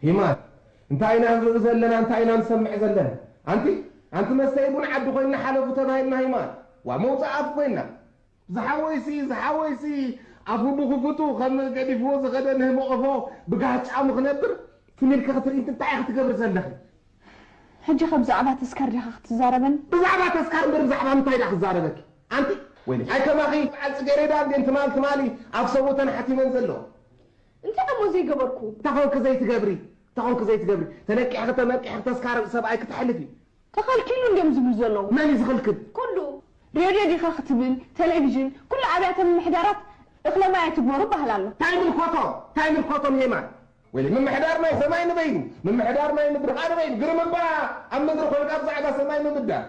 ሂማን፣ እንታይ ኢና ንርኢ ዘለና? እንታይ ኢና ንሰምዕ ዘለና? ኣንቲ ኣንቲ መስተይ ቡን ዓዲ ኮይንና ሓለፉ ተባሂልና። ሂማን፣ ዋ መውፃእ ኣፍ ኮይንና። ዝሓወይሲ ዝሓወይሲ ኣፉ ብኽፉቱ ከም ገዲፍዎ ዝኸደ ንህመ ቆፎ ብጋጫሙ ክነብር ትም ኢልካ ክትርኢ እንታይ ክትገብር ዘለኺ? ሕጂ ከ ብዛዕባ ተስካር ዲኻ ክትዛረበን? ብዛዕባ ተስካር እምበር ብዛዕባ ምንታይ ዳ ክዛረበኪ? ኣንቲ ወይኒ ኣይ ከማኺ በዓል ጽጌሬዳ እንዴን ትማል ትማሊ ኣብ ሰውተን ሓቲመን ዘለዋ። እንታይ እሞ ዘይገበርኩ? ተኾንኪ ዘይትገብሪ ተኾንኪ ዘይትገብሪ ተነቂሕኺ ተመቂሕኺ ተስካር ሰብኣይ ክትሕልፊ። ተኸልኪሉ እንዲዮም ዝብሉ ዘለዉ። መን እዩ ዝኽልክል? ኩሉ ሬድዮ ዲኻ ክትብል፣ ቴሌቪዥን፣ ኩሉ ኣብያተ ምምሕዳራት እኽለ ማይ ኣይትግበሩ ይበሃል ኣሎ። ታይ ምልኮቶም ታይ ምልኮቶም ሄማን ወይሊ ምምሕዳር ማይ ሰማይ ንበይኑ ምምሕዳር ማይ ምድሪ ኸዓ ንበይኑ ግርም እባ ኣብ ምድሪ ኮይንካ ብዛዕባ ሰማይ ምብዳል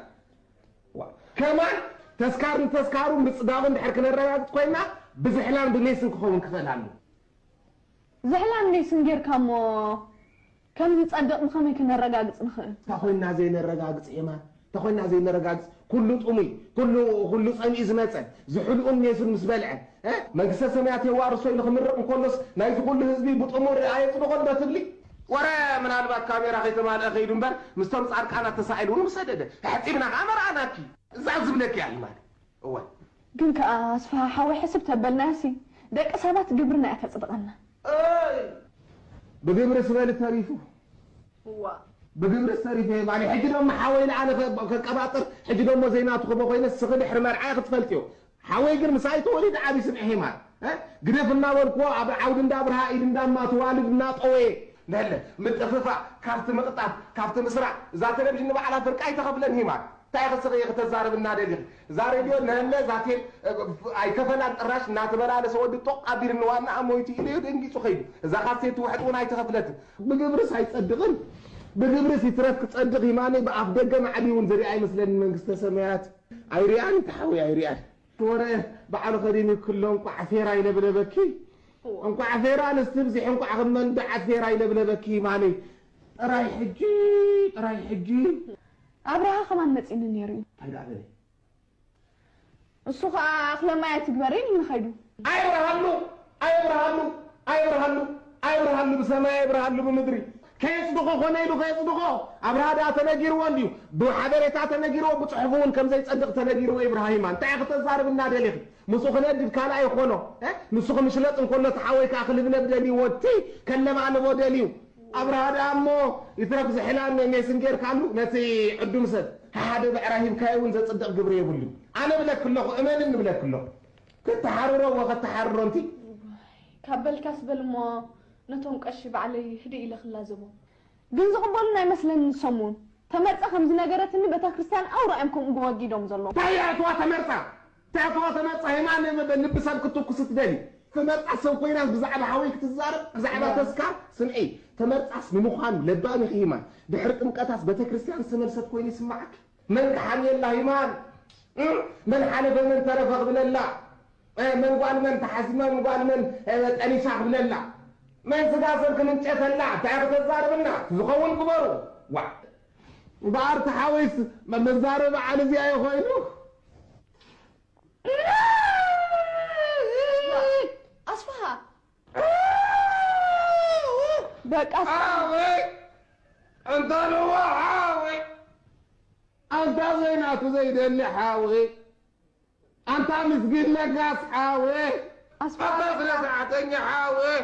ዋ ከማን ተስካር ንተስካሩ ምፅዳቑ እንድሕር ክነረጋግፅ ኮይና ብዝሕላን ብሜስን ክኸውን ክኽእል ኣለዎ። ዝሕላን ሜስን ጌርካ እሞ ከም ዝጸድቕ ብኸመይ ክነረጋግጽ ንኽእል? እንተ ኾይንና ዘይነረጋግጽ ኤማን፣ እንተ ኾይንና ዘይነረጋግጽ ኩሉ ጥሙይ፣ ኩሉ ኩሉ ጸሚኡ ዝመጸ ዝሕልኡን ሜሱን ምስ በልዐ እ መንግስተ ሰማያት የዋርሶ ኢሉ ክምረቕ እንከሎስ ናይዚ ኩሉ ህዝቢ ብጥሙር ኣየጽድቖን ዶ ትብሊ? ወረ ምናልባት ካሜራ ከይተማልአ ከይዱ እምበር ምስቶም ጻድቃናት ተሳኢሉ እውን ምሰደደ። ኣሕጺብና ከኣ መርኣናኪ። እዛ ዝብለኪ እያ ኢማን። እወ። ግን ከኣ ኣስፍሃ ሓወይ ሕስብ ተበልናዮሲ ደቂ ሰባት ግብርና እያ ተጽድቐና። እይ! ብግብርስ በሊ ተሪፉ። እዋ። ብግብርስ ተሪፉ እየ ባኒ። ሕጂ ደሞ ሓወይ ንኣነ ከ- ከቀባጥር፣ ሕጂ ደሞ ዘይናቱ ክቦ ኮይነ ስኺ ድሕሪ መርዓየ ክትፈልጥዮ። ሓወይ ግን ምሳይ ተወሊዱ ዓቢ ስምዒ ሂማን። እ? ግደፍ እናበልክዎ ኣብ ዓውዲ እንዳ ብርሃ ኢድ እንዳ እማ ተዋልድ እናጠወየ። ነለ ምጥፍፋእ ካብቲ ምቕጣፍ ካብቲ ምስራዕ እዛ ቴሌቪዥን ንባዕላ ፍርቂ ኣይተኸፍለን ሂማን። እንታይ ኢኺ ስቕ ኢኺ ተዛርብ እናደሊኺ? እዛ ሬድዮ ነለ እዛ ቴል ኣይከፈላን ጥራሽ እናተመላለሰ ወዲ ጦቕ ኣቢልኒ ዋና ኣሞይቲ ኢለዮ ደንጊጹ ከይዱ። እዛ ካሴት ውሕጥ እውን ኣይተኸፍለትን። ብግብርስ ኣይጸድቕን። ብግብርስ ይትረፍ ክጸድቕ ይማነይ ብኣፍ ደገ ማዕዲ እውን ዝሪኣ ኣይመስለኒ መንግስተ ሰማያት። ኣይሪኣን ተሓዊ ኣይሪኣን። ወረ ባዕሉ ከዲኑ ክሎ እንቋዕ ፌራ ይለብለበኪ። እንቋዕ ፌራ ንስቲ ብዚሕ እንቋዕ ከም መንድዓት ፌራ ይለብለበኪ ይማነይ። ጥራይ ሕጂ ጥራይ ሕጂ ኣብርሃ ከማን መጺኒ ነይሩ እዩ። እንታይ ደኣ በለ? እሱ ኸኣ ኣኽለ ማይ ኣይትግበሪ ኢሉኒ ኸይዱ። ኣየብርሃሉ ኣየብርሃሉ ኣየብርሃሉ ኣየብርሃሉ ብሰማይ ኣየብርሃሉ ብምድሪ ከየጽድቖ ኾነ ኢሉ ከየጽድቖ ኣብርሃ ደኣ ተነጊርዎ እንድዩ ብሓበሬታ ተነጊርዎ ብጽሑፍ እውን ከም ዘይጸድቕ ተነጊርዎ ኢብራሂማ እንታይ ኢኺ ተዛርብና ደሊኺ ምስኡ ክነድድ ካልኣ ይኾኖ ንሱ ክምሽለጥ እንከሎ ተሓወይ ከኣ ክልብለብ ደልይዎ እቲ ከለባልቦ ደልዩ ኣብርሃ ደኣ እሞ ይትረፍ ዝሕላን ሜስን ጌርካሉ ነቲ ዕዱም ሰብ ሓሓደ ብዕራይ ሂብካዮ እውን ዘጽድቕ ግብሪ የብሉን። ኣነ እብለኪ ኣለኹ እመንኒ እብለኪ ኣለኹ። ክተሓርሮ እወ ከተሓርሮ እንቲ። ካብ በልካስ በል እሞ ነቶም ቀሺ ባዕለይ ህድእ ኢለ ክላዘቦም። ግን ዝቕበሉኒ ኣይመስለንን ንሶም እውን። ተመርጻ ከም ዝነገረትኒ ቤተክርስትያን ኣውራ እዮም ከምኡ ወጊዶም ዘለዉ። እንታይ የእትዋ ተመርጻ? ተእትዋ ተመርጻ ሂማን ልቢ ሰብ ክትኩስ ትደሊ። ተመርጻ ሰብ ኮይናስ ብዛዕባ ሓወይ ክትዛረብ ብዛዕባ ተስካር ስምዒ ተመርጻስ ንምዃኑ ለባም ኢኺ ሂማን ድሕሪ ጥምቀታስ ቤተክርስትያን ዝተመልሰት ኮይኑ ይስምዓኪ መን ክሓምየላ ሂማን መን ሓለፈ መን ተረፈ ክብለላ መን ጓል መን ተሓሲማ መን ጓል መን ጠኒሳ ክብለላ መን ስጋ ሰብ ክምንጨተላ እንታይ ክትዛረብና ዝኸውን ግበሩ ዋ እምበኣር ተሓወይስ መዛረቢ ዓል እዚኣ ይኾይኑ ኣስፍሃ በቃ ሓወይ እንተልዋ ሓወይ ኣንታ ዘይናቱ ዘይደሊ ሓወይ ኣንታ ምስጊን ለጋስ ሓወይ ኣስፍሃ ኣንታ ስለ ሰዓተኛ ሓወይ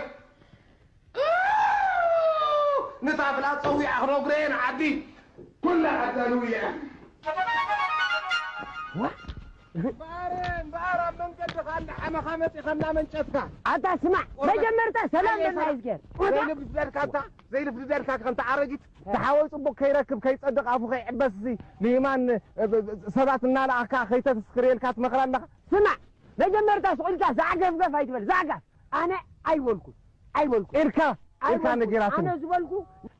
ንታፍላ ፀዊዓ ክነጉረየ ንዓዲ ኩላ ዓዳሉ እያ እምበኣር እምበኣር ኣብ መንገድኻ እንዳሓመኻ መፂኻ እንዳመንጨትካ ኣታ ስማዕ መጀመርታ ሰላም በልና እዝጌር ዘይልብስ በልካ እታ ዘይልፍዲ ደልካ ከምቲ ኣረጊት ዝሓወይ ጽቡቕ ከይረክብ ከይጸድቕ ኣፉ ከይዕበስ እዚ ንየማን ሰባት እናለኣኽካ ከይተተስክርየልካ ትመኽራ ኣለኻ። ስማዕ መጀመርታ ስቕ ኢልካ ዛዕገፍገፍ ኣይትበል ዛዕጋፍ ኣነ ኣይበልኩን ኣይበልኩን ኢልካ ኢልካ ኣይበልኩን ነጊራትኒ። ኣነ ዝበልኩ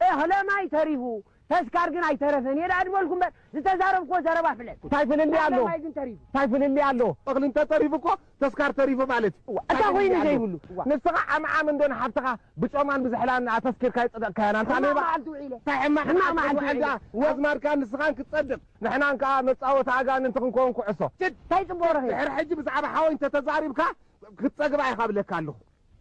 እኽለ ማይ ተሪፉ ተስካር ግን ኣይተረፈን እየ ደኣ ዝበልኩ እምበር ዝተዛረብክዎ ዘረባ ፍለጥ እንታይ ፍልልይ ኣሎ? ኣኽለ ማይ ግን ተሪፉ። እንታይ ፍልልይ ኣሎ? እኽሊ እንተተሪፉ እኮ ተስካር ተሪፉ ማለት እዩ። እዋ፣ እንታይ ኮይኑ ዘይብሉ? እዋ። ንስኻ ዓምዓም እንዶ ንሓፍትኻ ብጮማን ብዝሕላን ኣተስኪርካ ይጸደቕካያ ናንታ ሌባ። ሕማቕ መዓልቲ ውዒለ። እንታይ ሕማቕ ሕማቕ መዓልቲ መዓልቲ ውዒለ። ውዒልካ? እዋ። ኣዝማድካ ንስኻን ክትጸድቕ ንሕና ከኣ መጻወቲ ኣጋንንቲ ክንከውን ኩዕሶ። ጭድ! እንታይ ጽቡቕ ረኺብካ? ድሕሪ ሕጂ ብዛዕባ ሓወይ እንተተዛሪብካ ክትጸግባ ኢኻ እብለካ ኣለኹ።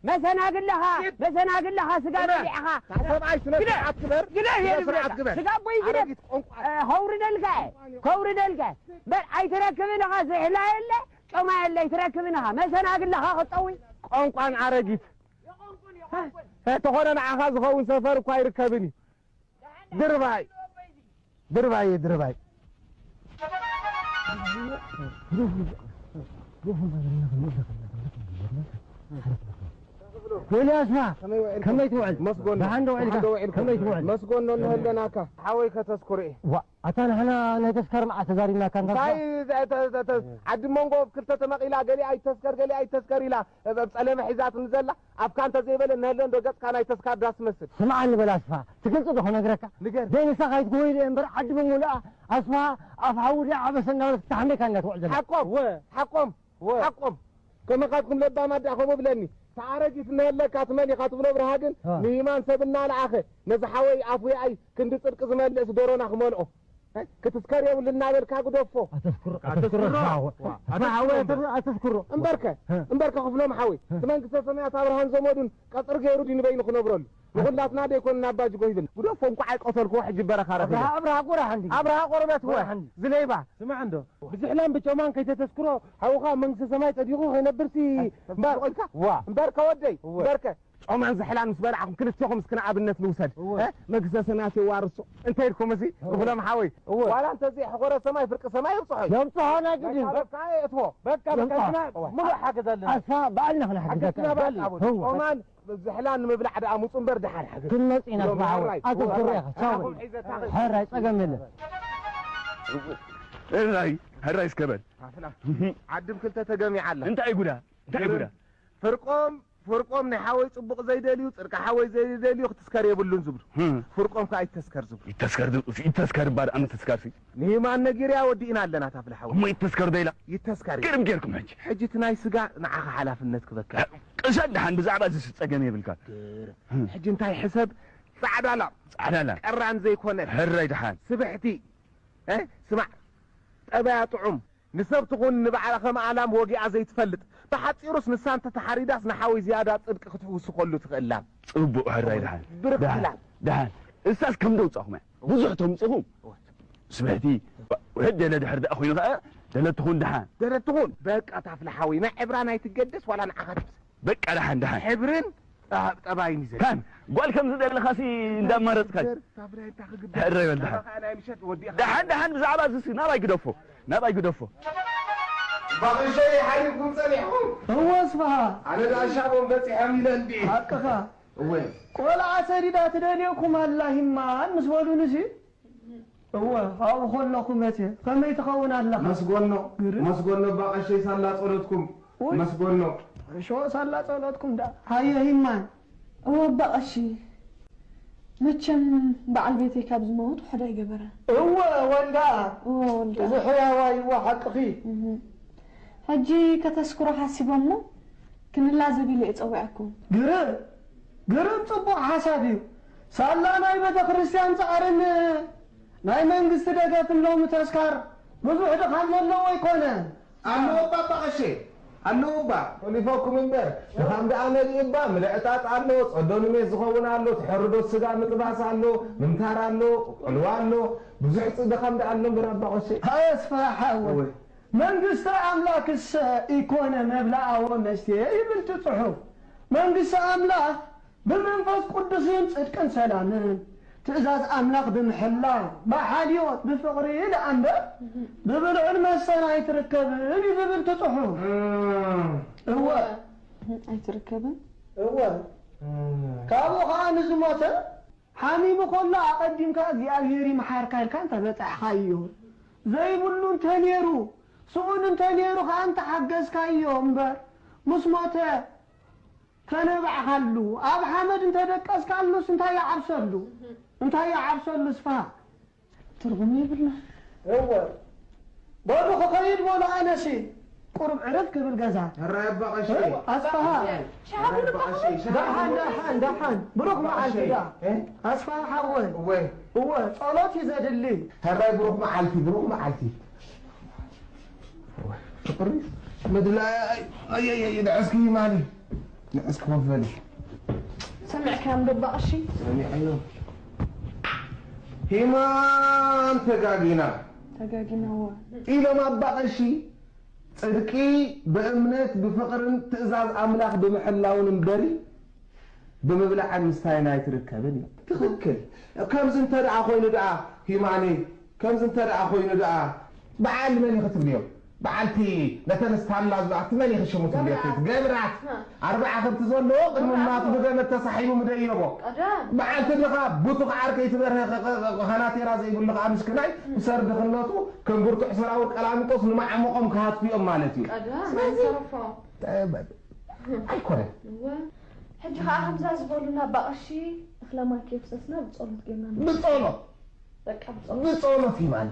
መሰናግልኻ፣ መሰናግልኻ ስጋ በሊዕኻ። ሰብኣይ ስነ ስርዓት ግበር። ግደፍ እየ ስነ ስርዓት ግበር። ስጋ ኣቦይ ግደፍ። ኣረጊት ቆንቋ። እ፣ ከውርደልካ እየ፣ ከውርደልካ እየ። በል ኣይትረክብን ኢኻ፣ ዝሕላ የለ፣ ጮማ የለ፣ ኣይትረክብን ኢኻ። መሰናግልኻ ክጠዊ። ቆንቋን ኣረጊት። እ፣ ተኾነ ንዓኻ ዝኸውን ሰፈር እኳ ኣይርከብን እዩ። ድርባይ፣ ድርባይ፣ ድርባይ። ወይሊ ኣስፋ፣ ከመይ ውዕል? ከመይ ትውዕል? መስጎን። ደሓን ዶ ውዒልካ? ደሓን ዶ ውዒልካ? ከመይ ትውዕል? መስጎን ነው እንህለናካ። ሓወይ ከተስኩር እየ። ዋ፣ ኣታ ንሕና ናይ ተስካር መዓት ተዛሪብናካ እንካ እንታይ ተ-፣ ተ-፣ ተ-፣ ዓዲ መንጎ ክልተ ተመቒላ፣ ገሊኣ ይተስከር፣ ገሊኣ ይተስከር ኢላ፣ ኣብ ጸለመ ሒዛትኒ ዘላ፣ ኣፍካ እንተ ዘይበለ፣ ነህለ እንዶ ገጽካ ናይ ተስካር ዳስ መስል። ስምዓኒ በል ኣስፋ፣ ትግልጺ ዶ ክነግረካ? ንገር። ደይ ንሳ ካይትጎይለ እምበር፣ ዓዲ በሙሉኣ ኣስፋ፣ ኣፍ ሓዊ ደይ ዓበሰ እናበለት ክተሓምበካ እያ ትውዕል ዘላ። ሓቆም፣ ወ። ሓቆም፣ ወ። ሓቆም። ከመኻትኩም ለባማት ደኣ ከምኡ ብለኒ። ተኣረጊት እናሃለካ ትመን ኢኻ ትብሎ ብርሃ ግን፣ አ። ንይማን ሰብ እናለኣኸ፣ ነዚ ሓወይ ኣፉ ይኣይ ክንዲ ጽድቂ ዝመልእስ ዶሮና ክመልኦ። ኣይ፣ ክትስከር የብሉ እናበልካ ግደፎ። ኣተስኩሮ፣ ኣተስኩሮ፣ ኣተስኩሮ። ኣስፋ ሓወይ፣ ዋ፣ ኣስፋ ሓወይ፣ ኣተስኩሮ። ኣተ-፣ ኣተስኩሮ። እምበርከ፣ እ። እምበርከ ክፍሎም ሓወይ፣ እ። እቲ መንግስተ ሰማያት ኣብርሃን ዘመዱን ቀጽሪ ገይሩ ድዩ ንበይኑ ክነብረሉ? ንኹላትና ደይኮን ናብ ባጅ ጎሂብን። ግደፎ፣ እንቋዕ ኣይቀተልክዎ፣ ሕጂ በረኻ ረኺበ። ኣብርሃ፣ ኣብርሃ ቁራሕ እንዲ። ኣብርሃ ቆርበት ወ-፣ ቁራሕ እንዲ። ዝለይባ። ስማዕ እንዶ፣ ብዝሕላን ብጮማን ከይተተስክሮ፣ ሓውኻ ኣብ መንግስተ ሰማይ ጸዲቑ ከይነብርሲ፣ እምበር፣ ዋ። እምበርከ ወደይ፣ እወ። እምበርከ። ጮማን ዝሕላን ምስ በላዕኹም ክልቴኹም እስኪ ንኣብነት ንውሰድ። እወ። እ? መንግስተ ሰማያት የዋርሶ። እንታይ ኢልኩም እዚ? እወ። ክፍሎም ሓወይ። እወ። ዋላ እንተዘይ ሕኾረ ሰማይ ፍርቂ ሰማይ የብጽሖ እዩ። የብጽሖ ናይ ግድን። በቃ፣ በቃ፣ የእትዎ። በቃ፣ በቃ፣ የብጽሖ። ስማ፣ እወ። ሙሉእ ሓገዝ ኣለና። ኣስፋ፣ ባዕልና ክንሓግዘካ። ሓገዝና በል። ሓወይ። እወ። ጮማን ዝሕላን ንምብላዕ ደኣ ምጹ እምበር ደሓን ሓገዝ። ክንመጽእ ኢና፣ ክፍሎም ኣስፋ ሓወይ። ሓራይ። ኣተኩሮ እወ። ኢኻ። ቻው። ሓራይ፣ ጸገም የለን። ሕራይ፣ ሕራይ እስከ በል። ኣፍላ። ዓድም ክልተ ተገሚዓ ኣላ። እንታይ ጉዳ? እንታይ ጉዳ? ፍርቆም፣ ፍርቆም ናይ ሓወይ ጽቡቕ ዘይደልዩ፣ ጽድቂ ሓወይ ዘይደልዩ ክትስከር የብሉን ዝብሉ። ህም። ፍርቆም ከኣ ይተስከር ዝብሉ። ይተስከር ዝብሉ፣ ይተስከር እባ ደኣ ምትስካርሲ። ንየማን ነጊርያ ወዲእና ኣለና ታፍላ ሓወይ። እሞ ይተስከር ዶ ኢላ? ይተስከር እዩ። ግርም ጌርኩም ሕጂ። ሕጂ እቲ ናይ ስጋ ንዓኻ ሓላፍነት ክበካ። ቅሰን ደሓን ብዛዕባ እዚ ጸገም የብልካ። ግርም። ህም። ሕጂ እንታይ ሕሰብ? ጻዕዳ ላም። ጻዕዳ ላም። ቀራን ዘይኮነት። ሕራይ ደሓን። ስብሕቲ። እ? ስማዕ። ጠባያ ጥዑም። ንሰብ ትኹን ንባዕላ ከም ኣላም ወጊኣ ዘይትፈልጥ። ብሓጺሩስ ንሳ እንተ ተሓሪዳስ ንሓወይ ዝያዳ ጽድቂ ክትውስኸሉ ትኽእል ላም። ጽቡቕ፣ ሕራይ ደሓን። ብርኽቲ ደሓን፣ ላም። ደሓን። እሳስ ከም ደውጻኹም እያ። ብዙሕ ተምጽኹም። እወ። ስብሕቲ፣ ውሕድ ደለ ድሕር ደኣ ኮይኑ ኸኣ፣ ደለ ትኹን ደሓን። ደለ ትኹን። በቃ ታፍላ ሓወይ፣ ናይ ዕብራ ናይ ትገደስ ዋላ ንዓኻ ትብስ። በቃ ደሓን፣ ደሓን። ሕብርን ጣ-፣ ጠባይን እዩ ዘድሊ። ካን፣ ጓል ከም ዝደለኻሲ እንዳማረጽካ። ታፍላ እንታይ ክግበር? ሕራይ በል ደሓን። ካባኻ ናይ ምሸት ወዲእኻ። ደሓን፣ ደሓን፣ ብዛዕባ እዚሲ ናባይ ግደፎ። ናባይ ግደፎ። ባቕሸይ ሓሊፍኩም ጸኒሕኩም? እወ፣ ኣስፍሃ። ኣነ ደኣ ሻቦም በጺሐም ኢለ እንድዒ። ሓቅኻ። እወ። ቆልዓ ሰዲዳ ትደልየኩም ኣላ ሂማን ምስ በሉንሲ፣ እወ፣ ኣብኡ ከለኹ መቴ፣ ከመይ ትኸውን ኣለኻ? መስጎኖ፣ ግርም። መስጎኖ፣ ባቐሸይ ሳላ ጸሎትኩም። ውይ። መስጎኖ። ርሾ ሳላ ጸሎትኩም ደኣ። ሃየ ሂማን። እወ፣ ባቐሺ። መቸም በዓል ቤተይ ካብ ዝመውት ውሑድ ኣይገበረን። እወ፣ ወልዳ። እወ፣ ወልዳ። እዚ ሕያዋይ፣ እወ፣ ሓቅኺ። እህ። ሕጂ ከተስክሮ ሓሲቦ እሞ፣ ክንላዘብ ኢለ እየ ጸዊዐኩም። ግርም፣ ግርም ጽቡቕ ሓሳብ እዩ። ሳላ ናይ ቤተ ክርስቲያን ጻዕርን ናይ መንግስቲ ደገፍን ሎሚ ተስካር ብዙሕ ድኻም ዘለዎ ኣይኮነን። ኣለዎ እባ ኣባ ቀሼ፣ ኣለዎ እባ። ኮሊፎኩም እምበር፣ ድኻም ደኣ መሊኡ እባ፣ ምልዕጣጥ ኣሎ፣ ጸዶ ንሜስ ዝኸውን ኣሎ፣ ትሕርዶ ስጋ ምጥባስ ኣሎ፣ ምምታር ኣሎ፣ ዕልዋ ኣሎ፣ ብዙሕ ጽ-፣ ድኻም ደኣ ኣሎ እምበር ኣባ ቀሼ። ኣስፋ ሓወይ። እወ። መንግስተ ኣምላክሰ ኢኮነ መብልዓ ወመስትየ ይብል እቲ ጽሑፍ። መንግስተ ኣምላኽ ብመንፈስ ቅዱስን ጽድቅን ሰላምን ትእዛዝ ኣምላኽ ብምሕላው ብሓልዮት ብፍቕሪ ደኣ እምበር ብብልዑን መስተን ኣይትርከብን እዩ ዝብል እቲ ጽሑፍ። እም። እወ። ኣይትርከብን? እወ። እም። ካብኡ ኸኣ ንዝሞተ ሓሚሙ ከሎ ኣቐዲምካ እግዚኣብሔር ይምሓርካ ኢልካ እንተ በጻሕካዮ፣ ዘይብሉ እንተ ነይሩ፣ ስኡን እንተ ነይሩ ከኣ እንተ ሓገዝካዮ እምበር፣ ምስ ሞተ ተነባዕካሉ፣ ኣብ ሓመድ እንተ ደቀስካሉስ እንታይ ይዓብሰሉ? እንታይ ይዓብሰሉ ስፍሃ? ትርጉም የብሉን። እወ። በሉ ክኸይድ በሉ ኣነሲ ቁሩብ ዕርፍ ክብል ገዛ። ሕራይ ኣባ ቀሺ። ኣስፋሃ። ሕራይ ኣባ ቀሺ። ደሓን፣ ደሓን፣ ደሓን። ብሩኽ መዓልቲ ደኣ። እ? ኣስፋሃ ሓወይ። እወ። እወ፣ ጸሎት እዩ ዘድሊ። ሕራይ ብሩኽ መዓልቲ፣ ብሩኽ መዓልቲ። ፍቕሪ ምድላይ፣ ኣይ፣ ኣይ፣ ኣይ፣ ኣይ፣ ንዐስኪ ማሊ። ንዑስ ኮፍ በሊ። ሰሚዕካዮም ዶ ኣባ ቀሺ? ሰሚዐዮ። ሂማን ተጋጊና ተጋጊናዋ። ኢሎም ኣባ ቀሺ፣ ጽድቂ ብእምነት ብፍቕርን ትእዛዝ ኣምላኽ ብምሕላውን እምበሪ ብምብላዕን ምስታይን ኣይትርከብን እዩ። ትኽክል። ከምዚ እንተ ደኣ ኮይኑ ደኣ ሂማኒ፣ ከምዚ እንተ ደኣ ኮይኑ ደኣ በዓል መን እዩ ክትብልዮ? በዓልቲ ነተን ስታላ ዝብላቲ መን እዩ ሽሙ ትብልዮ? ገብራት። ገብራት። ኣርባዓ ከብቲ ዘለዎ ቅድሚ እናቱ ብገመድ ተሳሒቡ ምደየቦ። ቀደም በዓልቲ ድኻ ቡቱኽ ዓርከይ ትበርሀ ኸናቴራ ዘይብሉ ኸዓ ምስክናይ ብሰር ድኽነቱ ከም ብርቱዕ ሰራውር ቀላሚጦስ ንማዓመቖም ክሃትፉ እዮም ማለት እዩ። ቀደም ስለዚ ኣይተረፎ ኣይኮነን። እወ ሕጂ ከዓ ከምዛ ዝበሉና ኣባ ቀሺ እኽለ ማይ ከየፍሰስና ብፀሎት ጌርና ንብላ። ብጸሎት በቃ ብፀሎት ብጸሎት ይማኒ